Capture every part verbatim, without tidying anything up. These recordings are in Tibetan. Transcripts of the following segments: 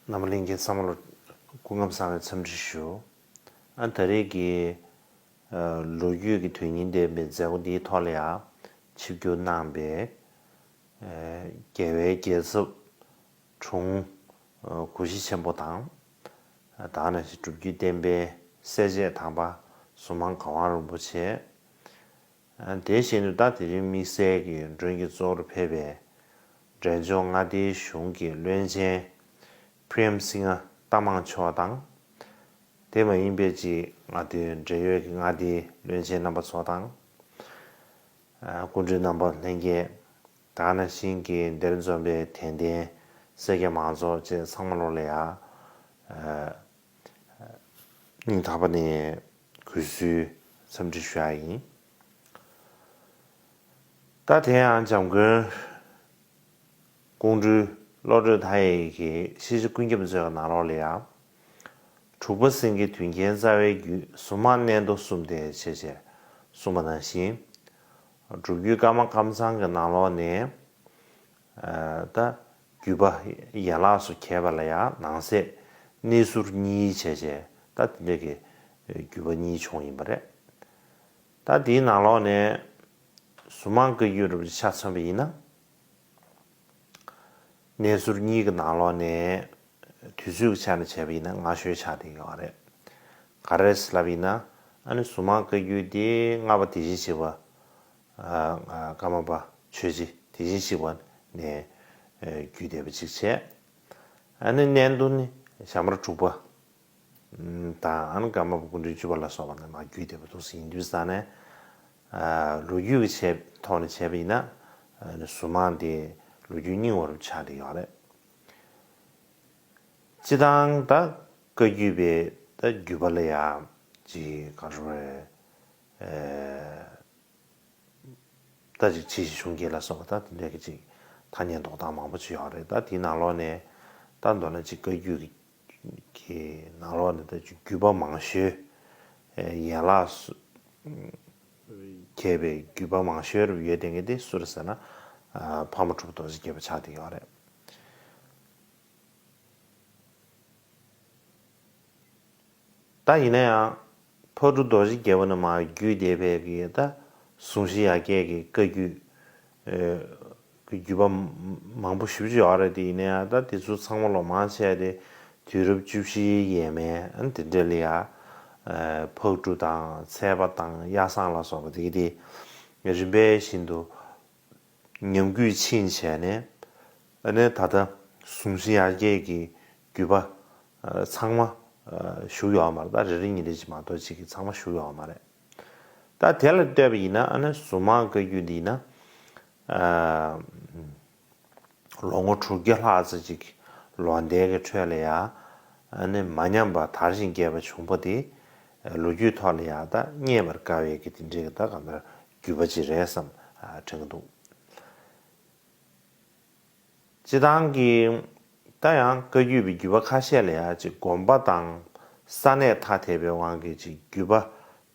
རྣམ་པ་ལྷན་རྒྱས་ཚང་མ་ལ་སྐུ་ཁམས་བཟང་བའི་འཚམས་འདྲི་ཞུ། ཨ་ད་རེས་ཀྱི་ཨ་ལོ་རྒྱུས་ཀྱི་དོན་སྙིང་ལྡན་པའི་མཛད་སྒོ་འདིའི་ཐོག་ལ་ཡང་ཆིབས་བསྒྱུར་གནང་པའི་ཨ་རྒྱལ་བའི་རྒྱལ་ཚབ་དྲུང་ཨ་གུ་ཤྲི་ཆེན་པོ་དང་། ཨ་ད་ག་ནང་བཞིན་སྒྲུབ་བརྒྱུད་བསྟན་པའི་སྲས་བཅས་དམ་པ་ཟུར་མང་གར་དབང་རིན་པོ་ཆེ། དེ་བཞིན་དུ་ད་དེ་རིང་དམིགས་བསལ་གྱི་མགྲོན་གྱི་གཙོ་བོར་ཕེབས་པའི་འབྲས་ལྗོངས་མངའ་སྡེའི་གཞུང་གི་བློན་ཆེན་པྲེམ་སིང་ཧ་རྟ་མང་མཆོག་དང་། དེ་མ་ཡིན་པའི་ཅིག་མངའ་སྡེའི་འབྲེལ་ཡོད་ཀྱི་མངའ་སྡེའི་བློན་ཆེན་རྣམ་པ་ཚོ་དང་། སྐུ་མགྲོན་རྣམ་པ་ལྷན་རྒྱས། ད་ག་ནང་བཞིན་གྱི་འདིར་འཛོམས་པའི་དད་ལྡན་སེར་སྐྱ་མང་ཚོགས་བཅས་ཚང་མ་ལོ་ལ་ཡ། སྙིང་ཐག་པ་ནས་གུས་བསུའི་འཚམས་འདྲི་ཞུ་ཡ་ཡིན། ད་དེ་ཡང་འཇམ་མགོན་ཀོང་སྤྲུལ་བློ་གྲོས་མཐའ་ཡས་ཀྱི་ཤེས་བྱ་ཀུན་ཁྱབ་མཛོད་ཀྱི་ནང་ལོགས་ལ་ཡང་། དྲུག་པ་སེང་གེའི་དུས་མཁྱེན་རྩ་བའི་རྒྱུད་ཟུར་མང་གནས་མདོ་གསུམ་སྟེ་ཞེས་བྱས་གསུངས་པ་ནང་བཞིན། སྒྲུབ་བརྒྱུད་ཀརྨ་ཀཾ་ཚང་གི་ནང་ལོགས་ནས། ད་བརྒྱུད་པ་ཡན་ལག་སུ་གྱེས་པ་ལ་ཡང་ནང་གསེས་གནས་ཟུར་གཉིས་བྱས་བྱས་ད་དེ་འདྲ་གི་བརྒྱུད་པ་གཉིས་བྱུང་ཡིན་པ་རེད། ད་དེའི་ནང་ལོགས་ནས་ཟུར་མང་བཀའ་བརྒྱུད་རུ་ཆ་མཚོན་པ་ཡིན་ན། གནས་ཟུར་གཉིས་ཀྱི་ནང་ལོགས་ནས་དུས་ཚོད་ཀྱི་ཆ་ནས་བྱས་པ་ཡིན་ན་སྔ་ཤོས་ཆགས་བསྡད་ཡོད་རེད། ག་རེ་ལབ་ཡིན་ན་ཨ་ནི་ཟུར་མང་བཀའ་བརྒྱུད་དེ་ལྔ་པ་དེ་བཞིན་གཤེགས་པ། ཀརྨ་པ་ཆོས་རྗེ་དེ་བཞིན་གཤེགས་པ་ནས་བརྒྱུད་བསྡད་པ་གཅིག་བྱས། ཨ་ནི་གནས་མདོ་ནི་ཞྭ་དམར་དྲུག་པ་དང་ཨ་ནི་ཀརྨ་པ་སྐུ་ཕྲེང་བཅུ་པ་ལ་སོགས་པ་ནས་མར་བརྒྱུད་བསྡད་པ་འདུག་ཟིན་དུས་ཙང་ནས། ལོ་རྒྱུས་ཀྱི་ཆེད་ཐོག་ནས་བྱས་པ་ཡིན་ན་ཟུར་མང་དེ་ལོ་རྒྱུས་རྙིང་བ་རུ་ཆགས་བསྡད་ཡོད་རེད། སྤྱི་བཏང་ད་བཀའ་བརྒྱུད་པའི་ད་བརྒྱུད་པ་ལ་ཡང་ཅིག་ག་རེ་ཟེར་དགོས་རེད། ད་ཅིག་ཕྱི་ཞིང་གཞུང་སྐད་ལ་སོགས་པ་ད་དེ་འདྲ་གི་ཅིག་ཐ་སྙད་འདོགས་སྟངས་མང་པོ་ཅིག་ཡོད་རེད། ད་དེའི་ནང་ལོགས་ནས་ད་མདོར་ན་ཅིག་བཀའ་བརྒྱུད་ཀྱི་ནང་ལོགས་ནས་ད་ཅིག་བརྒྱུད་པ་མང་ཤོས་ཡན་ལག་སུ་གྱེས་པའི་བརྒྱུད་པ་མང་ཤོས་རུ་ཡོད་བསྡད་མཁན་དེ་སུ་རེད་ཟེར་ན། ཕ་མ་གྲུབ་རྡོ་རྗེ་རྒྱལ་པོ་ཆགས་བསྡད་ཡོད་རེད། ད་ཡིན་ན་ཡང་ཕག་གྲུ་རྡོ་རྗེ་རྒྱལ་པོ་ནས་མར་བརྒྱུད་བསྡད་པའི་གི་ད་གཟུངས་གཞི་ཡར་རྒྱས་ཀྱི་བཀའ་བརྒྱུད་ཀྱི་བརྒྱུད་པ་མང་པོ་ཞེ་པོ་ཅིག་ཡོད་རེད། དེ་ཡིན་ན་ཡང་ད་དེ་ཚོ་ཚང་མ་ལོ་མང་ཆེ་བ་དེ་དུས་རབས་བཅུ་བཞིའི་ཡས་མས་ཨ་ནི་དེ་འདྲ་ལ་ཡ་ཕག་གྲུ་དང་ཚལ་པ་དང་གཡའ་བཟང་ལ་སོགས་པ་དེ་གི་དེ་རིམ་པས་བཞིན་དུ་ཉམས་རྒུད་ཕྱིན་བྱས་ནས་ཨ་ནི་ད་ལྟ་གཟུངས་གཞི་ཡར་རྒྱས་ཀྱི་བརྒྱུད་པ་ཚང་མ་བཞུགས་ཡོད་མ་རེད། ད་རེ་རེ་གཉིས་རེ་ཅིག་མ་གཏོགས་ཅིག་གི་ཚང་མ་བཞུགས་ཡོད་མ་རེད། ད་དེ་ལ་ལྟོས་པ་ཡིན་ན་ཨ་ནི་ཟུར་མང་བཀའ་བརྒྱུད་འདི་ཡིན་ན། ལོ་ངོ་དྲུག་བརྒྱ་ལྷག་ཙམ་ཅིག་ལོ་ཟླའི་གི་ཁྲོད་ལ་ཡ། ཨ་ནི་མ་ཉམས་པ་དར་ཞིང་རྒྱས་པ་བྱུང་བ་དེ། ལོ་རྒྱུས་ཐོག་ལ་ཡ་ད་རྙེད་པར་དཀའ་བའི་གི་དེ་འདྲའི་གི་ད་གང་ལྟར་བརྒྱུད་པ་ཅིག་རེད་བསམ་དྲན་གི་འདུག་སྤྱི་བཏང་གི་ད་ཡང་བཀའ་བརྒྱུད་པའི་བརྒྱུད་པ་ཁ་ཤས་ལ་ཡང་ཅིག་དགོན་པ་དང་ས་གནས་ཐ་དད་པའི་དབང་གིས་ཅིག་བརྒྱུད་པ་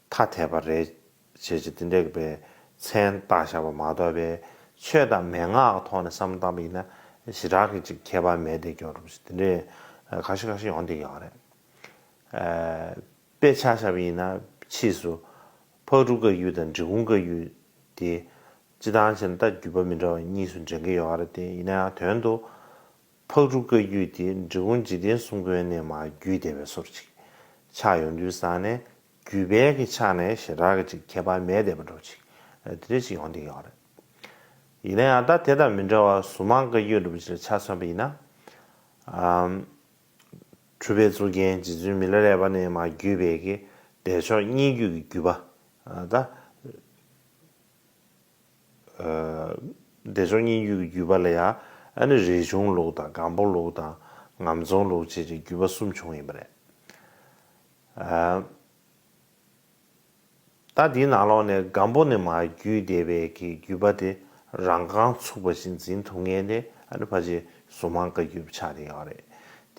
ཐ་དད་པ་རེད་ཅེས་ཅིག་དེ་འདྲ་གི་པའི་མཚན་བཏགས་བཞག་པ་མ་གཏོགས་པའི་ཆོས་དང་མན་ངག་གི་ཐོག་ནས་བསམ་བློ་བཏང་པ་ཡིན་ན་ཞེ་དྲག་གི་ཅིག་ཁྱད་པར་མེད་དེ་སྐྱོ་རུ་དེ་འདྲའི་ཁ་ཤས་ཁ་ཤས་ཡོང་བསྡད་ཡོད་རེད། དཔེ་ཆ་བཞག་པ་ཡིན་ན་ཕྱིས་སུ་ཕག་གྲུ་བཀའ་བརྒྱུད་དང་འབྲི་གུང་བཀའ་བརྒྱུད་དེ་སྤྱི་བཏང་བྱས་ན་ད་བརྒྱུད་པ་མི་འདྲ་བ་གཉིས་སུ་འདྲེན་གྱི་ཡོད་རེད། དེ་ཡིན་ན་ཡང་དོན་དུ་ཕག་གྲུ་བཀའ་བརྒྱུད་དེ་འབྲི་གུང་འཇིག་རྟེན་གསུམ་མགོན་ནས་མར་བརྒྱུད་བསྡད་པའི་སོར་ཅིག་ཆགས་ཡོང་དུས་ཙང་ནས་བརྒྱུད་པའི་གི་ཆ་ནས་ཞེ་དྲག་གི་ཅིག་ཁྱད་པར་མེད་བསྡད་པ་འདྲ་བོ་ཅིག་དེ་འདྲ་ཅིག་ཡོང་བསྡད་ཀྱི་ཡོད་རེད། ཡིན་ན་ཡང་ད་དེ་དང་མི་འདྲ་བར་ཟུར་མང་བཀའ་བརྒྱུད་འདྲ་བོ་ཅིག་ལ་ཆ་མཚོན་པ་ཡིན་ན། ཨམ། འཁྲུལ་པའི་གཙུག་རྒྱན་རྗེ་བཙུན་མི་ལ་རས་པ་ནས་མར་བརྒྱུད་པའི་གི་བདེ་མཆོག་སྙན་བརྒྱུད་ཀྱི་བརྒྱུད་པ། ད། བདེ་མཆོག་སྙན་བརྒྱུད་ཀྱི་བརྒྱུད་པ་ལ་ཡང་ཨ་ནི་རས་ཆུང་ལུགས་དང་སྒམ་པོ་ལུགས་དང་ངམ་རྫོང་ལུགས་བཅས་ཀྱི་བརྒྱུད་པ་གསུམ་བྱུང་ཡིན་པ་རེད། ད་དེའི་ནང་ལོགས་ནས་སྒམ་པོ་ནས་མར་བརྒྱུད་བསྡད་པའི་གི་བརྒྱུད་པ་དེ་རང་རྐང་ཚུགས་པ་ཞིག་འཛིན་ཐུབ་མཁན་དེ་ཨ་ནི་ཕལ་ཆེར་ཟུར་མང་བཀའ་བརྒྱུད་ཆགས་བསྡད་ཡོད་རེད།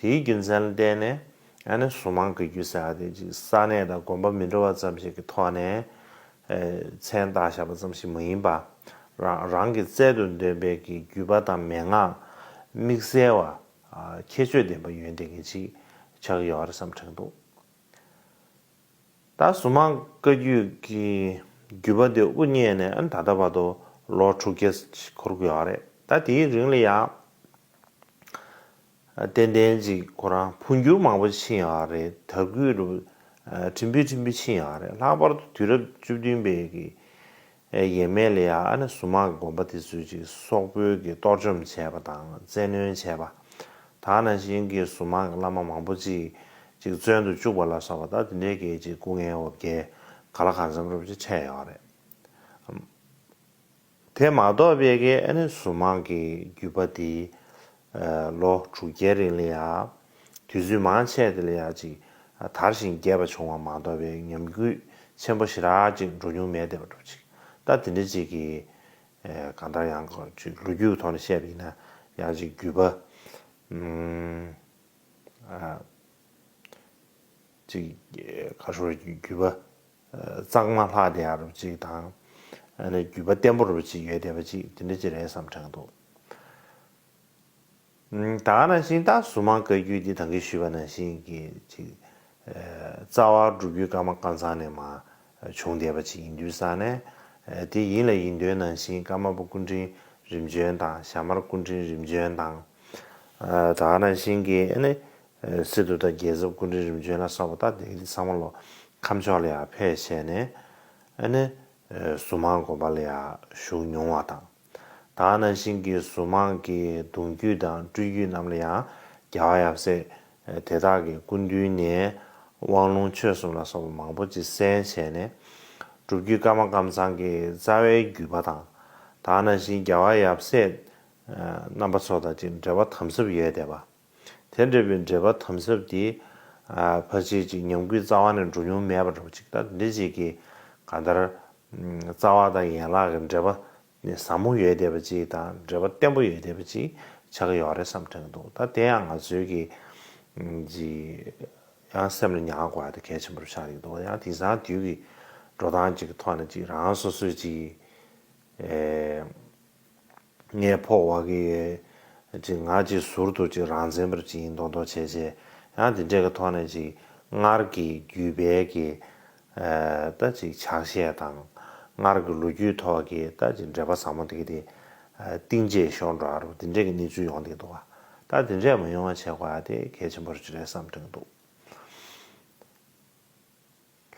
དེའི་རྒྱུ་མཚན་ལ་བརྟེན་ནས་ཨ་ནི་ཟུར་མང་བཀའ་བརྒྱུད་ཟེར་ཡ་དེ་ཅིག་ས་གནས་དང་དགོན་པ་མི་འདྲ་བ་ཙམ་ཞིག་གི་ཐོག་ནས་མཚན་བཏགས་བཞག་པ་ཙམ་ཞིག་མ་ཡིན་པ། རང་རང་གི་རྩལ་དུ་འདོན་པའི་གི་བརྒྱུད་པ་དང་མན་ངག་དམིགས་བསལ་བ། ཁྱད་ཆོས་ལྡན་པ་ཡོན་ཏན་གྱི་ཅིག་ཆགས་ཀྱི་ཡོད་རེད་བསམ་དྲན་འདུག་ད་གཟུངས་མང་བཀའ་བརྒྱུད་ཀྱི་བརྒྱུད་པ་དེ་དབུ་བརྙེས་ནས་ཨ་ནི་ད་ལྟ་བར་དུ་ལོ་དྲུག་བརྒྱ་འཁོར་གྱི་ཡོད་རེད། ད་དེའི་རིང་ལ་ཡང་ཏན་ཏན་ཅིག་ཁོ་རང་འཕོ་འགྱུར་མང་པོ་ཕྱིན་ཡོད་རེད། དར་རྒུད་རུ་ཨ་ཕྲན་བུ་ཕྲན་བུ་ཕྱིན་ཡོད་རེད། ལྷག་པར་དུ་དུས་རབས་བཅུ་བདུན་པའི་གི་ཡས་མས་ལ་ཡང་ཨ་ནི་གཟུངས་མང་གི་དགོན་པ་དེ་ཚོས་ཅིག་སོག་པོའི་གི་གཏོར་བཅོམ་བྱས་པ་དང་བཙན་གནོན་བྱས་པ། ད་ནང་བཞིན་གྱི་གཟུངས་མང་གི་བླ་མ་མང་པོ་ཅིག་ཅིག་བཙོན་དུ་བཅུག་པ་ལ་སོགས་པ། ད་དེ་འདྲའི་གི་ཅིག་སྐུ་ངལ་འོ་བརྒྱལ་ག་ལ་གང་འཚམ་རུ་ཅིག་འཕྲད་ཡོད་རེད། དེ་མ་གཏོགས་པའི་གི་ཨ་ནི་གཟུངས་མང་གི་བརྒྱུད་པ་དེ་ལོ་དྲུག་བརྒྱའི་རིང་ལ་ཡང་དུས་ཚོད་མང་ཆེ་དེ་ལ་ཡང་ཅིག་དར་ཞིང་རྒྱས་པ་བྱུང་བ་མ་གཏོགས་པའི་ཉམས་རྒུད་ཆེན་པོ་ཞེ་དྲག་ཅིག་འགྲོ་མྱོང་མེད་བསྡད་པ་འདྲ་ཅིག་ད་དེ་འདྲ་ཅིག་གི་གང་ལྟར་ཡང་ཅིག་ལོ་རྒྱུས་ཐོག་ནས་བཤད་པ་ཡིན་ན་ཡང་ཅིག་བརྒྱུད་པ་ཅིག་ག་ཤོར་བརྒྱུད་པ་གཙང་མ་ལྷག་བསྡད་ཡ་རུ་ཅིག་དང་། ཨ་ནི་བརྒྱུད་པ་བརྟན་པོ་རུ་ཅིག་ཡོད་བསྡད་པ་ཅིག་དེ་འདྲ་ཅིག་རེད་བསམ་དྲན་འདུག་ད་ག་ནང་བཞིན་ད་གཟུངས་མང་བཀའ་བརྒྱུད་འདི་ད་གིན་ཞུས་པ་ནང་བཞིན་གྱི་ཅིག་རྩ་བ་སྒྲུབ་བརྒྱུད་ཀརྨ་ཀཾ་ཚང་ནས་མར་བྱུང་བསྡད་པ་ཅིག་ཡིན་དུས་ཙང་ནས། དེ་ཡིན་ལ་ཡིན་དོན་ནང་བཞིན་ཀརྨ་པ་སྐུ་ཕྲེང་རིམ་བྱོན་དང་ཞྭ་དམར་སྐུ་ཕྲེང་རིམ་བྱོན་དང་། ད་ག་ནང་བཞིན་གྱི་ཨ་ནི་སི་ཏུ་ཏ་རྒྱལ་ཚབ་སྐུ་ཕྲེང་རིམ་བྱོན་ལ་སོགས་པ་ད་དེ་ཚང་མ་ལོ་ཁམས་ཕྱོགས་ལ་ཡང་ཕེབས་བྱས་ནས་ཨ་ནི་གཟུངས་མང་དགོན་པ་ལ་ཡང་བཞུགས་མྱོང་བ་དང་། ད་ག་ནང་བཞིན་གྱི་གཟུངས་མང་གི་གདུང་རྒྱུད་དང་སྤྲུལ་རྒྱུད་རྣམས་ལ་ཡང་རྒྱལ་བ་ཡབ་སྲས་དེ་དག་གི་སྐུ་མདུན་ནས་དབང་ལུང་ཆོས་གསུམ་ལ་སོགས་པ་མང་པོ་ཅིག་གསན་བྱས་ནས། སྒྲུབ་བརྒྱུད་ཀརྨ་ཀཾ་ཚང་གི་རྩ་བའི་བརྒྱུད་པ་དང་། ད་ག་ནང་བཞིན་རྒྱལ་བ་ཡབ་སྲས་རྣམ་པ་ཚོ་དང་ཅིག་འབྲེལ་བ་དམ་ཟབ་ཡོད་བསྡད་པ། དེ་འདྲ་བའི་འབྲེལ་བ་དམ་ཟབ་དེ་ཕལ་ཆེར་ཅིག་ཉམས་རྒུད་རྩ་བ་ནས་འགྲོ་མྱོང་མེད་པ་འདྲ་བོ་ཅིག་ད་འདི་ཅིག་གི་གང་ལྟར་རྩ་བ་དང་ཡན་ལག་གི་འབྲེལ་བ་ནི་ཟབ་མོ་ཡོད་བསྡད་པ་ཅིག་དང་འབྲེལ་བ་བརྟན་པོ་ཡོད་བསྡད་པ་ཅིག་ཆགས་ཀྱི་ཡོད་རེད་བསམ་དྲན་གྱི་འདུག་ད་དེ་ཡང་ང་ཚོའི་གི་ཅིག་ཡང་སེམས་ལ་ཉར་དགོས་ཡ་དེ་གལ་ཆེན་པོ་རུ་ཆགས་ཀྱི་འདུག་ཡང་དེང་སང་དུས་ཀྱི་འགྲོ་སྟངས་ཅིག་གི་ཐོག་ནས་ཅིག་རང་སོ་སོས་ཅིག་ངས་ཕོ་བ་གི་ཡོད། ཅིག་ང་ཅིག་ཟུར་དུ་ཅིག་རང་བཙན་པར་ཅིག་ཡིན་མདོག་མདོག་བྱས་བྱས། ཡང་དེ་འདྲས་ཀྱི་ཐོག་ནས་ཅིག་སྔར་གྱི་བརྒྱུད་པའི་གི་ད་ཅིག་ཕྱག་བཞེས་དང་། སྔར་གྱི་ལོ་རྒྱུས་ཐོག་གི་ད་ཅིག་འབྲེལ་བ་ཟབ་མོ་དེ་གི་དེ་གཏིང་བརྗེད་ཤོར་འགྲོ་ཨ་རུ་དེ་འདྲས་ཀྱི་གནས་ཚུལ་ཡོང་བསྡད་འདུག་ག་ད་དེ་འདྲས་མ་ཡོང་བ་བྱེད་དགོས་ཨ་དེ་གལ་ཆེན་པོ་རུ་ཅིག་རེད་བསམ་དྲན་འདུག་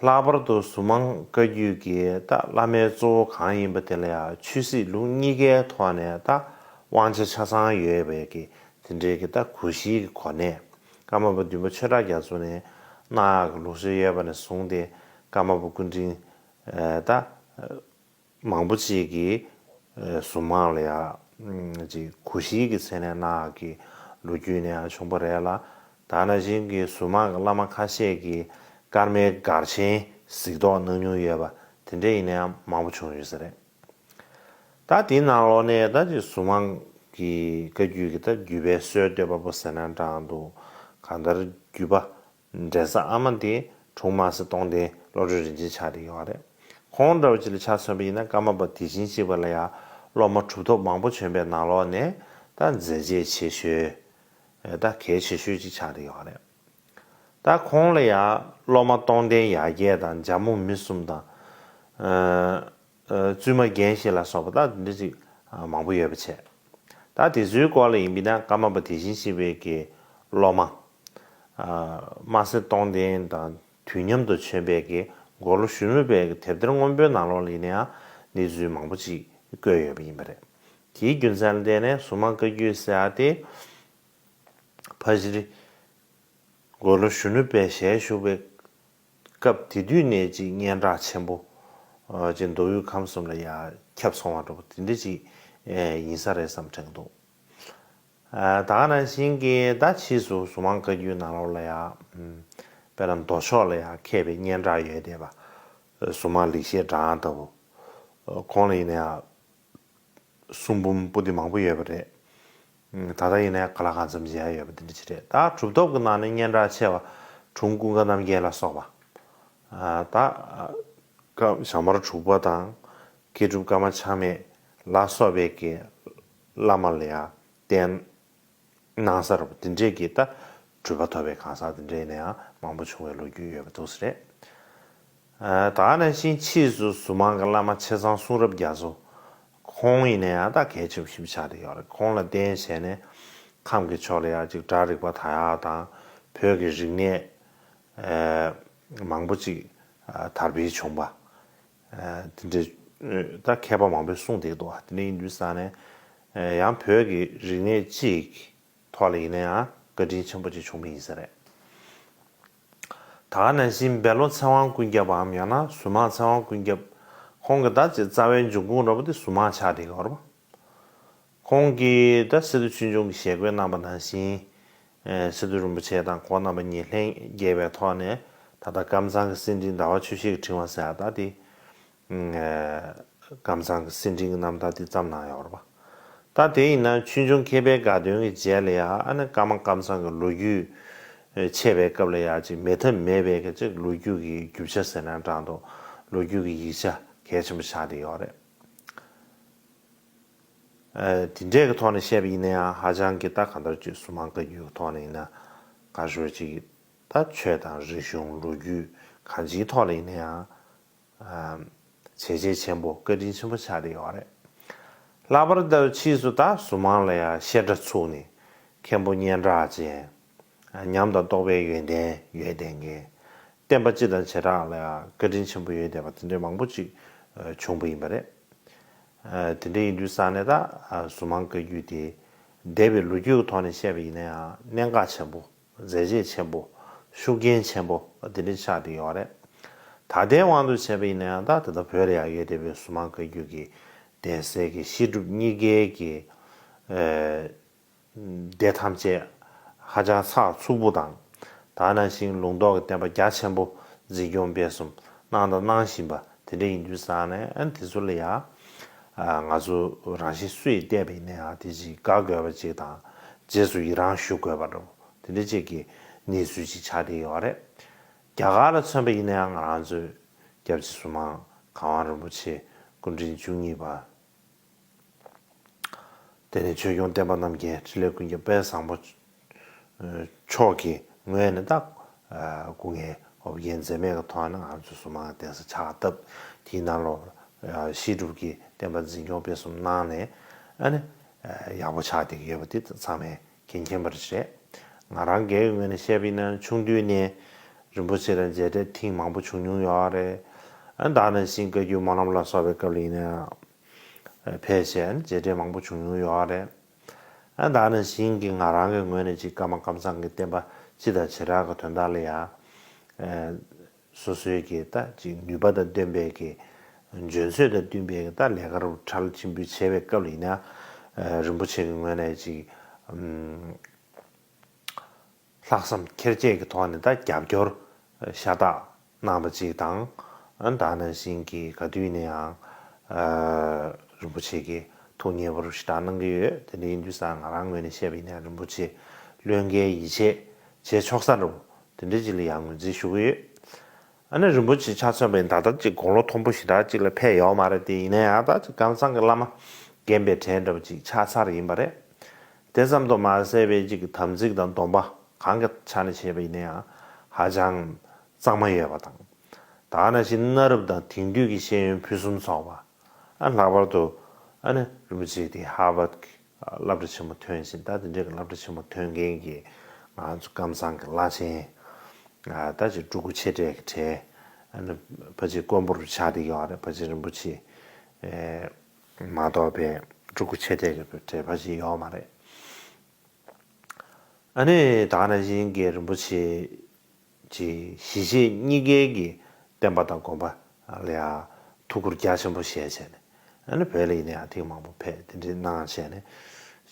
ལྷག་པར་དུ་གཟུངས་མང་བཀའ་བརྒྱུད་ཀྱི་ད་བླ་མའི་གཙོ་བོ་གང་ཡིན་པ་དེ་ལ་ཡང་ཆོས་སྲིད་ལུགས་གཉིས་ཀའི་ཐོག་ནས་ད་དབང་ཆ་ཆ་ཚང་ཡོད་པའི་གི་དེ་འདྲའི་གི་ད་གུ་ཤྲིའི་གི་གོ་གནས། ཀརྨ་པ་བདུན་པ་ཆོས་གྲགས་རྒྱ་མཚོ་ནས་གནང་ཡག་གི་ལུགས་སྲོལ་ཡོད་པ་ནས་བཟུང་སྟེ། ཀརྨ་པ་སྐུ་ཕྲེང་ད་མང་པོ་ཅིག་གིས་གཟུངས་མང་ལ་ཡང་ཅིག་གུ་ཤྲིའི་གི་མཚན་གནས་གནང་ཡག་གི་ལོ་རྒྱུས་ནས་ཡང་བྱུང་བ་རེད་ལ། ད་ནང་བཞིན་གྱི་གཟུངས་མང་གི་བླ་མ་ཁ་ཤས་ཀྱིས་ཀརྨའི་སྒར་ཆེན་གཟིགས་རྟོག་གནང་མྱོང་ཡོད་པ་དེ་འདྲ་ཡིན་ན་ཡང་མང་པོ་བྱུང་ཡོད་ས་རེད། ད་དེའི་ནང་ལོགས་ནས་ད་ཅིག་གཟུངས་མང་གི་བཀའ་བརྒྱུད་ཀྱི་ད་བརྒྱུད་པའི་སྲོལ་གཏོད་པ་པོ་ཟེར་ན་འདྲ་འདུག་གང་ལྟར་བརྒྱུད་པ་འབྲེལ་ས་ཨ་མ་དེ་དྲུང་དམར་སེ་སྟོང་ལྡན་བློ་གྲོས་རིན་ཆེན་ཆགས་བསྡད་ཡོད་རེད། ཁོང་འདྲ་བོ་ཅིག་ལ་ཆ་མཚོན་པ་ཡིན་ན་ཀརྨ་པ་དེ་བཞིན་གཤེགས་པ་ལ་ཡང་སློབ་མ་གྲུབ་ཐོབ་མང་པོ་བྱོན་པའི་ནང་ལོགས་ནས་ད་མཛད་རྗེས་ཆེ་ཤོས་ད་གལ་ཆེ་ཤོས་ཅིག་ཆགས་བསྡད་ཡོད་རེད། ད་ཁོང་ལ་ཡང་སློབ་མ་སྟོང་ལྡན་ཡར་རྒྱས་དང་འཇམ་མོ་མི་གསུམ་དང་། བཙུན་མ་རྒན་ཞིག་ལ་སོགས་པ་ད་འདི་ཅིག་མང་པོ་ཡོད་པ་བྱས། ད་དེ་ཚོའི་སྐོར་ལ་ཡིན་པས་ན་ཀརྨ་པ་དེ་བཞིན་གཤེགས་པའི་གི་སློབ་མ། དམར་སེ་སྟོང་ལྡན་དང་དུས་མཉམ་དུ་བྱོན་པའི་གི་མགོ་ལོག་གཞོན་ནུ་དཔལ་གྱི་དེབ་ཐེར་སྔོན་པོའི་ནང་ལོགས་ལ་ཡིན་ན་ཡང་གནས་ཚུལ་མང་པོ་ཅིག་བཀོད་ཡོད་པ་ཡིན་པ་རེད། དེའི་རྒྱུ་མཚན་ལ་བརྟེན་ནས་གཟུངས་མང་བཀའ་བརྒྱུད་ཟེར་ཡ་དེ་ཕལ་ཆེར་མགོ་ལོག་གཞོན་ནུ་དཔལ་ཞལ་བཞུགས་པའི་སྐབས་དེ་དུས་ནས་ཅིག་སྙན་གྲགས་ཆེན་པོ་ཅིག་མདོ་དབུས་ཁམས་གསུམ་ལ་ཡང་ཁྱབ་སོང་བ་འདྲ་པོ་དེ་འདྲ་ཅིག་ཡིན་ས་རེད་བསམ་དྲན་འདུག་ད་ག་ནང་བཞིན་གྱི་ད་ཕྱིས་སུ་གཟུངས་མང་བཀའ་བརྒྱུད་ནང་ལོགས་ལ་ཡང་དཔེར་ན་མདོ་ཕྱོགས་ལ་ཡང་མཁས་པའི་སྙན་གྲགས་ཡོད་བསྡད་པ་གཟུངས་མང་ལེགས་བཤད་སྒྲ་དབྱངས་ལྟ་བུ། ཁོང་ལ་ཡིན་ན་ཡང་གསུང་འབུམ་པོ་ཏི་མང་པོ་ཡོད་པ་རེད། ད་ལྟ་ཡིན་ན་ཡང་ག་ལ་གང་འཚམ་མཇལ་ཡ་ཡོད་པ་དེ་འདྲ་ཅིག་རེད། ད་གྲུབ་ཐོབ་ཀྱི་ནང་ནས་སྙན་གྲགས་ཆེ་བ་དྲུང་ཀུན་དགའ་རྣམ་རྒྱལ་ལ་སོགས་པ། ད་ཀ་ཞྭ་དམར་དྲུག་པ་དང་མཁས་གྲུབ་ཀརྨ་ཆགས་མེད་ལ་སོགས་པའི་གི་བླ་མ་ལ་ཡང་བསྟེན། གནང་ས་རུ་དེ་འདྲས་ཀྱི་ད་གྲུབ་པ་ཐོབ་པའི་གང་ཟག་དེ་འདྲས་ནས་ཡང་མང་པོ་བྱུང་བའི་ལོ་རྒྱུས་ཡོད་པ་འདུག་ཟེར་རེད། ཨ། ད་ག་ནང་བཞིན་ཕྱིས་སུ་ཟུར་མང་གི་བླ་མ་ཆེ་ཚང་གསུང་རབ་རྒྱ་མཚོ། ཁོང་ཡིན་ན་ཡང་ད་གལ་ཆེན་པོ་ཞིག་ཆགས་བསྡད་ཡོད་རེད། ཁོང་ལ་བརྟེན་བྱས་ནས་ཁམས་ཀྱི་ཕྱོགས་ལ་ཡང་ཅིག་སྒྲ་རིག་པ་དར་ཡག་དང་བོད་ཀྱི་རིག་གནས་ཨ་མང་པོ་ཅིག་ཨ་དར་འཕེལ་བྱུང་བ། ཨ་དེ་འདྲའི་ཨ་ད་མཁས་པ་མང་པོས་གསུངས་བསྡད་འདུག་དེ་འདྲ་ཡིན་དུས་ཙང་ནས་ཨ་ཡང་བོད་ཀྱི་རིག་གནས་སྤྱི་ཡི་ཐོག་ལ་ཡིན་ན་ཡང་བཀའ་དྲིན་ཆེན་པོ་ཅིག་བྱུང་བ་ཡིན་ས་རེད། ད་ག་ནང་བཞིན་བེ་ལོ་ཚེ་དབང་ཀུན་ཁྱབ་བམ་ཡང་ན་ཟུར་མང་ཚེ་དབང་ཀུན་ཁྱབ། ཁོང་གི་ད་ཅིག་རྩ་བའི་འབྱུང་ཁུངས་འདྲ་པོ་དེ་ཟུར་མང་ཆགས་བསྡད་ཡོད་རེད་པ། ཁོང་གིས་ད་སི་ཏུ་ཆོས་འབྱུང་གི་ཞལ་བཀོད་གནང་པ་ནང་བཞིན། ཨེ་སི་ཏུ་རིན་པོ་ཆེ་དང་ཁོང་རྣམ་པ་གཉིས་ལྷན་རྒྱས་པའི་ཐོག་ནས་ད་ལྟ་ཀམ་ཚང་གི་གསེར་ཕྲེང་ཟླ་བ་ཆོས་ཤེས་ཀྱི་ཕྲེང་བ་ཟེར་ཡག་ད་དེ། ཨེ་ཀམ་ཚང་གི་གསེར་ཕྲེང་གི་རྣམ་ཐར་དེ་བརྩམས་གནང་ཡོད་རེད་པ། ད་དེ་ཡིན་ན་ཆོས་འབྱུང་མཁས་པའི་དགའ་སྟོན་གྱི་རྗེས་ལ་ཡ་ཨ་ནི་ཀརྨ་ཀམ་ཚང་གི་ལོ་རྒྱུས་ཨེ་འཆད་པའི་སྐབས་ལ་ཡ་ཅིག་མེད་ཐབས་མེད་པའི་གི་ཅིག་ལོ་རྒྱུས་ཀྱི་རྒྱུ་ཆ་ཟེར་ན་འདྲ་འདུག་ལོ་རྒྱུས་ཀྱི་ཡིག་ཆ་གལ་ཆེན་པོ་ཆགས་བསྡད་ཡོད་རེད། ཨ་དེ་འདྲས་ཀྱི་ཐོག་ནས་བཤད་པ་ཡིན་ན་ཡང་ཧ་ཅང་གི་ད་གང་ལྟར་ཅིག་ཟུར་མང་བཀའ་བརྒྱུད་ཀྱི་ཐོག་ནས་ཡིན་ན་ག་ཞོར་ཅིག་ད་ཆོས་དང་རིག་གཞུང་ལོ་རྒྱུས་གང་ཅིའི་ཐོག་ལ་ཡིན་ན་ཡང་ཨ་བྱས་རྗེས་ཆེན་པོ་བཀའ་དྲིན་ཆེན་པོ་ཆགས་བསྡད་ཡོད་རེད། ལྷག་པར་དུ་ཕྱིས་སུ་ད་ཟུར་མང་ལ་ཡང་བཤད་གྲྭ་ཚུགས་ནས་མཁན་པོ་སྙན་གྲགས་ཅན། ཉམས་དང་རྟོགས་པའི་ཡོན་ཏན་ཡོད་བསྡད་མཁན། བསྟན་པ་སྤྱི་དང་བྱེ་བྲག་ལ་ཡང་བཀའ་དྲིན་ཆེན་པོ་ཡོད་བསྡད་པ་དེ་འདྲའི་མང་པོ་ཅིག་ཨ་བྱུང་བ་ཡིན་པ་རེད། ཨ་དེ་འདྲ་ཡིན་དུས་ཙང་ནས་ད་ཨ་ཟུར་མང་བཀའ་བརྒྱུད་དེ་འདས་པའི་ལོ་རྒྱུས་ཀྱི་ཐོག་ནས་བཤད་པ་ཡིན་ན་ཡང་གནད་འགག་ཆེན་པོ། མཛད་རྗེས་ཆེན་པོ། ཤུགས་རྐྱེན་ཆེན་པོ་དེ་འདྲ་ཆགས་བསྡད་ཡོད་རེད། ད་ལྟའི་དབང་དུ་བྱས་པ་ཡིན་ན་ཡང་ད་དེ་ལྟ་བོད་ལ་ཡང་ཡོད་བསྡད་པའི་ཟུར་མང་བཀའ་བརྒྱུད་ཀྱི་གདན་སའི་གི་བཤད་སྒྲུབ་གཉིས་ཀའི་གི་ཨ་སྡེ་ཐམས་ཅད་ཧ་ཅང་ཚགས་ཚུད་པོ་དང་། ད་ནང་བཞིན་ལུང་རྟོགས་ཀྱི་བསྟན་པ་རྒྱ་ཆེན་པོ་འཛིན་སྐྱོང་སྤེལ་གསུམ་གནང་དང་གནང་བཞིན་པ་དེ་འདྲ་ཡིན་དུས་ཙང་ནས་ཨ་ནི་དེ་ཚོ་ལ་ཡང་ཨ་ང་ཚོ་རང་བཞིན་སུ་ཡིས་བལྟས་པ་ཡིན་ན་ཡང་དེ་ཅིག་དགའ་དགོས་པ་ཅིག་དང་རྗེས་སུ་ཡི་རང་ཞུ་དགོས་པ་འདྲ་པོ་དེ་འདྲ་ཅིག་གི་གནས་ཚུལ་ཅིག་ཆགས་བསྡད་ཡོད་རེད། རྒྱ་གར་ལ་མཚོན་པ་ཡིན་ན་ཡང་ང་རང་ཚོའི་སྐྱབས་རྗེ་ཟུར་མང་གར་དབང་རིན་པོ་ཆེ་སྐུ་ཕྲེང་བཅུ་གཉིས་པ། དེ་ནས་ཆོས་སྐྱོང་བསྟན་པ་རྣམ་རྒྱལ་འཕྲིན་ལས་ཀུན་ཁྱབ་དཔལ་བཟང་པོ་མཆོག་གི་ངོས་ནས་ད་སྐུ་ངལ་ཨོ་རྒྱན་འཛེམས་མེད་ཀྱི་ཐོག་ནས་ང་ཚོ་ཟུར་མང་གདན་ས་ཕྱག་བཏབ། དེའི་ནང་ལོགས་བཤད་སྒྲུབ་ཀྱི་བསྟན་པ་འཛིན་སྐྱོང་སྤེལ་གསུམ་གནང་ནས་ཨ་ནི་ཡག་པོ་ཆགས་བསྡད་ཀྱི་ཡོད་པ་དེ་ཚང་མས་མཁྱེན་མཁྱེན་པ་རེད། ང་རང་སྒེར་གྱི་ངོས་ནས་བཤད་པ་ཡིན་ན་ཆུང་དུས་ནས་རིན་པོ་ཆེ་དང་མཇལ་འཕྲད་ཐེངས་མང་པོ་བྱུང་མྱོང་ཡོད་རེད། ཨ་ད་ནང་བཞིན་བཀའ་བརྒྱུད་སྨོན་ལམ་ལ་སོགས་པའི་སྐབས་ལ་ཡིན་ན་ཕེབས་བྱས་མཇལ་འཕྲད་མང་པོ་བྱུང་མྱོང་ཡོད་རེད། ཨ་ད་ནང་བཞིན་གྱི་ང་རང་གི་ངོས་ནས་ཅིག་ཀརྨ་ཀམ་ཚང་གི་བསྟན་པ་སྤྱི་དང་བྱེ་བྲག་གི་དོན་དག་ལ་ཡང་སོ་སོའི་གི་ད་ཅིག་ནུས་པ་དང་ལྡན་པའི་གི་འཇོན་ཚོད་དང་བསྟུན་པའི་གི་ད་ལས་ཀ་རུ་ཁྲལ་ཆེན་པོས་བྱས་པའི་སྐབས་ལ་ཡིན་ན་རིན་པོ་ཆེ་གི་ངོས་ནས་ཅིག་ལྷག་བསམ་ཁྱེར་བཅས་ཀྱི་ཐོག་ནས་ད་རྒྱབ་སྐྱོར་ཤ་སྟག་གནང་བ་ཅིག་དང་། ཨ་ད་ནང་བཞིན་གྱི་ག་དུས་ནས་ཡང་རིན་པོ་ཆེ་གི་ཐུགས་མཉེས་པོ་ཞེ་དྲག་གནང་གི་ཡོད། དེ་འདྲ་ཡིན་དུས་ཙང་ང་རང་ངོས་ནས་བཤད་པ་ཡིན་ན་རིན་པོ་ཆེ་བློས་འགེལ་ཡིད་ཆེས་བྱེད་ཆོག་ས་འདྲ་པོ་དེ་འདྲ་ཅིག་ལ་ཡང་ངོས་འཛིན་ཞུ་གི་ཡོད། ཨ་ནི་རིན་པོ་ཆེ་ཆ་མཚོན་པ་ཡིན་ད་ལྟ་ཅིག་དགུང་ལོ་མཐོན་པོ་ཞེ་དྲག་ཅིག་ལ་ཕེབས་ཡོད་མ་རེད་དེ། ཡིན་ན་ཡང་ད་ཅིག་ཀམ་ཚང་གི་བླ་མ་རྒན་པའི་གྲས་འདྲ་པོ་ཅིག་ཆགས་ཚར་ཡིན་པ་རེད། དེ་ཙམ་དུ་མ་ཟད་པའི་ཅིག་དམ་ཚིག་དང་སྡོམ་པ་གང་གི་ཆ་ནས་བྱས་པ་ཡིན་ན་ཡང་ཧ་ཅང་གཙང་མ་ཡོད་པ་དང་། ད་ནང་བཞིན་གནའ་རབས་དང་དེང་དུས་ཀྱི་ཤེས་ཡོན་ཕུན་སུམ་ཚོགས་པ། ཨ་ལྷག་པར་དུ་ཨ་ནི་རིན་པོ་ཆེ་དེ་ཧར་ཝརཌ་ཀྱི་སློབ་གྲྭ་ཆེན་མོ་ཐོན་ཟིན། ད་དེ་འདྲའི་གི་སློབ་གྲྭ་ཆེན་མོ་ཐོན་མཁན་གྱི་ང་ཚོ་ཀམ་ཚང་གི་བླ་ཆེན་ཨ་ད་ཅིག་སྤྲུལ་སྐུ་ཆེ་གྲས་ཀྱི་གྲས་ཨ་ནི་ཕལ་ཆེར་དཀོན་པོར་ཆགས་བསྡད་ཡོད་རེད། ཕལ་ཆེར་རིན་པོ་ཆེ་ཨེ་མ་གཏོགས་པའི་སྤྲུལ་སྐུ་ཆེ་གྲས་ཀྱི་གྲས་ཕལ་ཆེར་ཡོད་མ་རེད། ཨ་ནི་ད་ག་ནང་བཞིན་གྱི་རིན་པོ་ཆེ་གི་གཞིས་བྱེས་གཉིས་ཀའི་གི་བསྟན་པ་དང་དགོན་པ་ལ་ཡང་ཐུགས་ཁུར་རྒྱ་ཆེན་པོ་བཞེས་བྱས་ནས། ཨ་ནི་བོད་ལ་ཡིན་ན་ཡང་ཐེངས་མང་པོ་ཕེབས་དེ་འདྲའི་གནང་བྱས་ནས་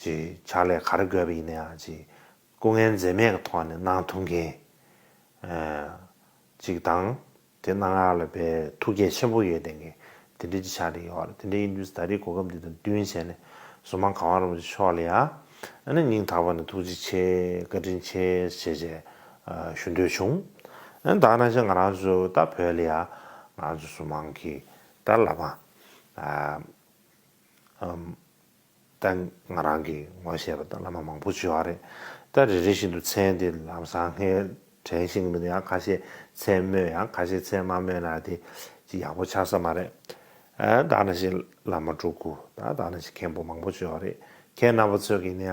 ཅིག་ཕྱག་ལས་ག་རེ་དགོས་པ་ཡིན་ན་ཡང་ཅིག་སྐུ་ངལ་འཛེམས་མེད་ཀྱི་ཐོག་ནས་གནང་ཐུབ་མཁན་ཅིག་དང་། དེ་གནང་ཡག་ལ་དཔེ་ཐུགས་བསྐྱེད་ཆེན་པོ་ཡོད་བསྡད་མཁན་དེ་འདྲ་ཅིག་ཆགས་བསྡད་ཡོད་རེད། དེ་འདྲ་ཡིན་དུས་ད་རེས་གོ་སྐབས་འདི་དང་བསྟུན་བྱས་ནས་ཟུར་མང་གར་དབང་རིན་པོ་ཆེ་མཆོག་ལ་ཡང་ཨ་ནི་སྙིང་ཐག་པ་ནས་ཐུགས་རྗེ་ཆེ་བཀའ་དྲིན་ཆེ་ཞེས་བྱས་ཨ་ཞུ་འདོད་བྱུང་། ཨ་ནི་ད་ག་ནང་བཞིན་ང་རང་ཚོ་ད་བོད་ལ་ཡང་ང་རང་ཚོ་ཟུར་མང་གི་ད་བླ་མ་ཨ་ཨམ། ད་ང་རང་གིས་ངོ་ཤེས་པ་དང་བླ་མ་མང་པོ་ཅིག་ཡོད་རེད། ད་རེ་རེ་བཞིན་དུ་མཚན་དེ་ལམ་སང་ངས་དྲན་ཤེས་ཀྱི་མི་འདུག་ཡང་ཁ་ཤས་མཚན་སྨོས། ཡང་ཁ་ཤས་མཚན་མ་སྨོས་ན་དེ་ཅིག་ཡག་པོ་ཆགས་ས་མ་རེད། ཨ་ད་ནང་བཞིན་བླ་མ་སྤྲུལ་སྐུ་ད་ད་ནང་བཞིན་མཁན་པོ་མང་པོ་ཅིག་ཡོད་རེད། ཁྱེད་རྣམ་པ་ཚོས་ཀྱིས་ནི་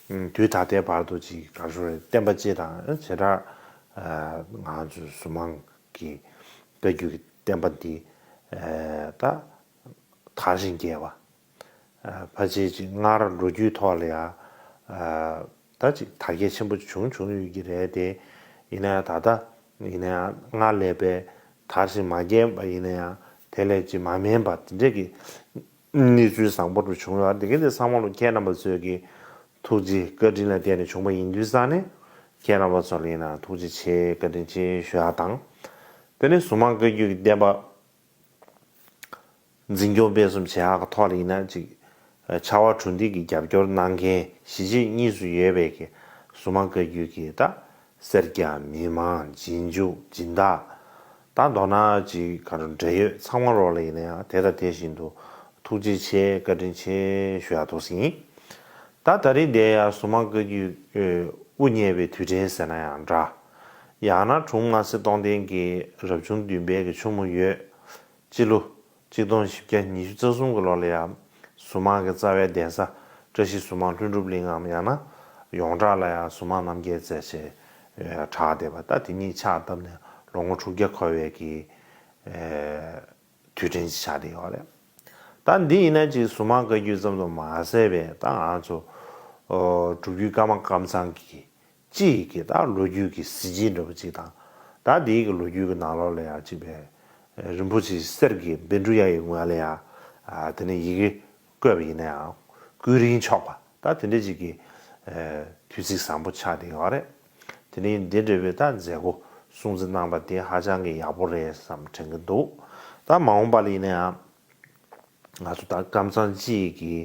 ཡང་དུས་ད་ལྟའི་བར་དུ་ཅིག་ག་རེ་ཞུ་རེད། བསྟན་པ་སྤྱི་དང་བྱེ་བྲག་ང་ཚོའི་གཟུངས་མང་གི་བཀའ་བརྒྱུད་ཀྱི་བསྟན་པ་འདི་ད་དར་ཞིང་རྒྱས་པ། ཕལ་ཆེར་ཅིག་སྔར་ལོ་རྒྱུས་ཐོག་ལ་ཡང་ད་ཅིག་དར་རྒྱས་ཆེན་པོ་བྱུང་བྱུང་ཡོད་ཀྱི་རེད་དེ། ཡིན་ན་ཡང་ད་ལྟ་ཡིན་ན་ཡང་སྔར་ལས་པའི་དར་ཞིང་མ་རྒྱས་པ་ཡིན་ན་ཡང་དེ་ལས་ཅིག་མ་དམན་པ་དེ་འདྲས་ཀྱི་གནས་ཚུལ་བཟང་པོ་རུ་བྱུང་ཡོད་རེད། དེ་ག་དེ་ཚང་མ་ལ་ཁྱེད་རྣམ་པ་ཚོས་ཀྱི་ཐུགས་རྗེ་བཀའ་དྲིན་ལ་བརྟེན་ནས་བྱུང་བ་ཡིན་དུས་ཙང་ནས་ཁྱེད་རྣམ་པ་ཚོ་ལ་ཡིན་ན་ཐུགས་རྗེ་ཆེ་བཀའ་དྲིན་ཆེ་ཞུ་ཡག་དང་། དེ་ནས་གཟུངས་མང་བཀའ་བརྒྱུད་ཀྱི་བསྟན་པ་འཛིན་སྐྱོང་སྤེལ་གསུམ་བྱེད་ཡག་གི་ཐོག་ལ་ཡིན་ན་ཅིག་ཕྱར་བ་གྲུ་འདེགས་ཀྱི་རྒྱབ་སྐྱོར་གནང་མཁན་གཞིས་བྱེས་གཉིས་སུ་ཡོད་པའི་གི་གཟུངས་མང་བཀའ་བརྒྱུད་ཀྱི་ད་སེར་སྐྱ་མི་མང་རྗེས་འཇུག་སྦྱིན་བདག་ད་མདོར་ན་ཅིག་ག་རེ་འབྲེལ་ཡོད་ཚང་མ་རོགས་ལ་ཡིན་ན་ཡང་དེ་དང་དེ་བཞིན་དུ་ཐུགས་རྗེ་ཆེ་བཀའ་དྲིན་ཆེ་ཞུ་ཡག་ཐུགས་ཟིན། ད་ད་རེས་འདིར་ཡང་གཟུངས་མང་བཀའ་བརྒྱུད་དབུ་བརྙེས་པའི་དུས་དྲན་ཟེར་ན་ཡང་འདྲ། ཡང་ན་དྲུང་མ་སེར་སྟོང་ལྡན་གྱི་རབ་བྱུང་བདུན་པའི་གི་ཆུ་མོ་ཡོས། སྤྱི་ལོ་གཅིག་སྟོང་བཞི་བརྒྱ་ཉི་ཤུ་རྩ་གསུམ་གྱི་ལོ་ལ་ཡང་གཟུངས་མང་གི་རྩ་བའི་གདན་ས་བཀྲ་ཤིས་གཟུངས་མང་ལྷུན་གྲུབ་གླིང་ངམ་ཡང་ན་ཡོངས་གྲགས་ལ་ཡང་གཟུངས་མང་རྣམ་རྒྱལ་རྩེ་ཞེས་གྲགས་བསྡད་པ། ད་དེ་ཉིད་ཕྱག་བཏབ་ནས་ལོ་ངོ་དྲུག་བརྒྱ་འཁོར་བའི་གི་དུས་དྲན་ཞིག་ཆགས་བསྡད་ཡོད་རེད། ད་འདི་ཡིན་ན་ཅིག་གཟུངས་མང་བཀའ་བརྒྱུད་ཙམ་དུ་མ་ཟད་པའི་ད་ང་ཚོ་སྒྲུབ་བརྒྱུད་ཀརྨ་ཀམ་ཚང་གི་སྤྱི་ཡི་གི་ད་ལོ་རྒྱུས་ཀྱི་གཟི་བརྗིད་འདྲ་པོ་ཅིག་དང་། ད་འདིའི་གི་ལོ་རྒྱུས་ཀྱི་ནང་ལོགས་ལ་ཡང་ཅིག་པའི་རིན་པོ་ཆེ་གསེར་གྱི་བཻ་ཌཱུརྱ་ཡི་ངོས་ལ་ཡང་དེ་ནས་ཡི་གེ་བཀོད་པ་ཡིན་ན་ཡང་ཀུན་རིག་ཆོག་པ་ད་དེ་འདྲ་ཅིག་གི་དུས་ཚིགས་བཟང་པོ་ཆགས་བསྡད་ཡོད་རེད། དེ་ནས་འདི་འདྲ་བའི་ད་མཛད་སྒོ་སྲུང་བརྩི་གནང་པ་དེ་ཧ་ཅང་གི་ཡག་པོ་རེད་བསམ་དྲན་གྱི་འདུག་ད་མ་འོངས་པ་ལ་ཡིན་ན་ཡང་ང་ཚོ་ད་ཀམ་ཚང་སྤྱི་ཡི་གི་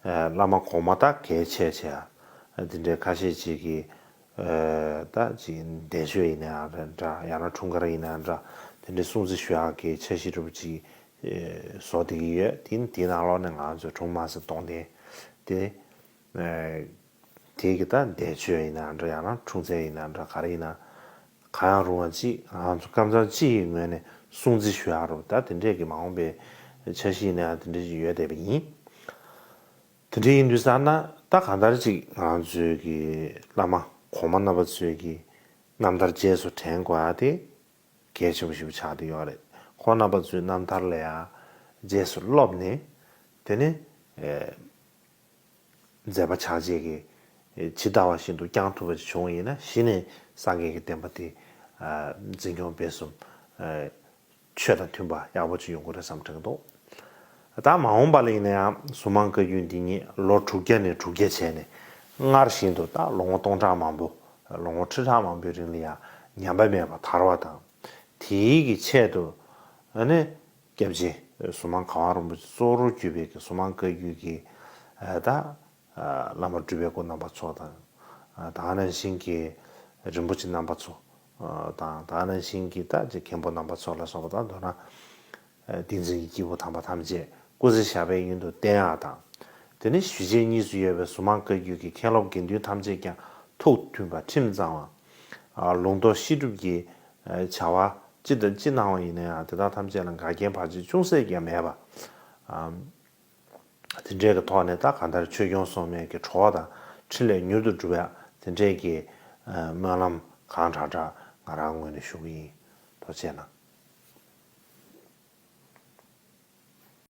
བླ་མ་གོང་མ་ད་གལ་ཆེ་ཆེ་འདི་འདྲའི་ཁ་ཤས་ཅིག་གི་ད་ཅིག་འདས་མཆོད་ཡིན་ན་ཡང་འདྲ། ཡང་ན་འཁྲུངས་སྐར་ཡིན་ན་ཡང་འདྲ། དེ་འདྲའི་སྲུང་བརྩི་ཞུ་ཡག་གི་འཆར་གཞི་འདྲ་པོ་ཅིག་བཟོ་བསྡད་ཀྱི་ཡོད། དེ་དེའི་ནང་ལོགས་ནས་ང་ཚོ་དྲུང་མ་སེར་སྟོང་ལྡན་དེ་དེ་གི་ད་འདས་མཆོད་ཡིན་ན་འདྲ། ཡང་ན་འཁྲུངས་ཚེས་ཡིན་ན་འདྲ། ག་རེ་ཡིན་ན་གང་ཡང་རུང་བ་ཅིག་ང་ཚོ་ཀམ་ཚང་སྤྱི་ཡི་ངོས་ནས་སྲུང་བརྩི་ཞུ་ཡག་རུ་ད་དེ་འདྲས་ཀྱི་མ་འོངས་པའི་འཆར་གཞི་ཡིན་ན་ཡང་དེ་འདྲས་ཅིག་ཡོད་བསྡད་པ་ཡིན། དེ་འདྲས་ཡིན་དུས་ཙང་ན་ད་གང་ལྟར་ཅིག་ང་ཚོའི་གི་བླ་མ་གོང་མ་རྣམ་པ་ཚོའི་གི་རྣམ་ཐར་རྗེས་སུ་དྲན་དགོས་ཡག་དེ་གལ་ཆེན་པོ་ཞིག་ཆགས་བསྡད་ཡོད་རེད། ཁོང་རྣམ་པ་ཚོའི་རྣམ་ཐར་ལ་ཡང་རྗེས་སུ་སློབ་ནས་དེ་ནས་མཛད་པ་ཕྱག་རྗེས་ཀྱི་ཇི་ལྟ་བ་བཞིན་དུ་བསྐྱང་ཐུབ་པ་ཞིག་བྱུང་བ་ཡིན་ན་གཞི་ནས་སངས་རྒྱས་ཀྱི་བསྟན་པ་དེ་འཛིན་སྐྱོང་སྤེལ་གསུམ་ཆོས་དང་མཐུན་པ་ཡག་པོ་ཅིག་ཡོང་གི་རེད་བསམ་དྲན་གྱི་འདུག་ད་མ་འོངས་པ་ལ་ཡིན་ན་ཡང་གཟུངས་མང་བཀའ་བརྒྱུད་འདི་ཉིད་ལོ་དྲུག་བརྒྱ་ནས་དྲུག་བརྒྱ་བྱས་ནས་སྔར་བཞིན་དུ་ད་ལོ་ངོ་སྟོང་ཕྲག་མང་པོ་ལོ་ངོ་ཁྲི་ཕྲག་མང་པོའི་རིང་ལ་ཡང་ཉམས་པ་མེད་པར་དར་བ་དང་། དེའི་གི་ཆེད་དུ་ཨ་ནི་སྐྱབས་རྗེ་གཟུངས་མང་གར་དབང་རིན་པོ་ཆེ་གཙོ་བོར་གྱུར་པའི་གི་གཟུངས་མང་བཀའ་བརྒྱུད་ཀྱི་ད་བླ་མ་སྤྲུལ་པའི་སྐུ་རྣམ་པ་ཚོ་དང་། ད་ག་ནང་བཞིན་གྱི་རིན་པོ་ཆེ་རྣམ་པ་ཚོ་དང་། ད་ག་ནང་བཞིན་གྱི་ད་ཅིག་མཁན་པོ་རྣམ་པ་ཚོ་ལ་སོགས་པ་དང་། མདོར་ན་བསྟན་འཛིན་གྱི་སྐྱེས་བུ་དམ་པ་ཐམས་ཅད་སྐུ་ཚེ་ཞབས་པད་ཡུན་དུ་བརྟན་ཡག་དང་། དེ་ནས་གཞིས་བྱེས་གཉིས་སུ་ཡོད་པའི་གཟུངས་མང་བཀའ་བརྒྱུད་ཀྱི་མཁན་སློབ་དགེ་འདུན་ཐམས་ཅད་ཀྱང་ཐུགས་མཐུན་པ་ཁྲིམས་གཙང་བ། ལུང་རྟོགས་བཤད་སྒྲུབ་ཀྱི་བྱ་བ་ཅི་དང་ཅི་གནང་བ་ཡིན་ན་ཡང་དེ་དག་ཐམས་ཅད་ལ་འགལ་རྐྱེན་བར་ཆད་ཅུང་ཟད་ཀྱང་མེད་པ། དེ་འདྲའི་གི་ཐོག་ནས་ད་གང་ལྟར་ཆོས་སྐྱོང་སྲུང་མའི་གི་གྲོགས་དང་འཕྲིན་ལས་མྱུར་དུ་འགྲུབ་ཡག་དེ་འདྲའི་གི་སྨོན་ལམ་གང་དྲག་དྲག་ང་རང་ངོས་ནས་ཞུ་གི་ཡིན། ཐུགས་རྗེ་གནང་།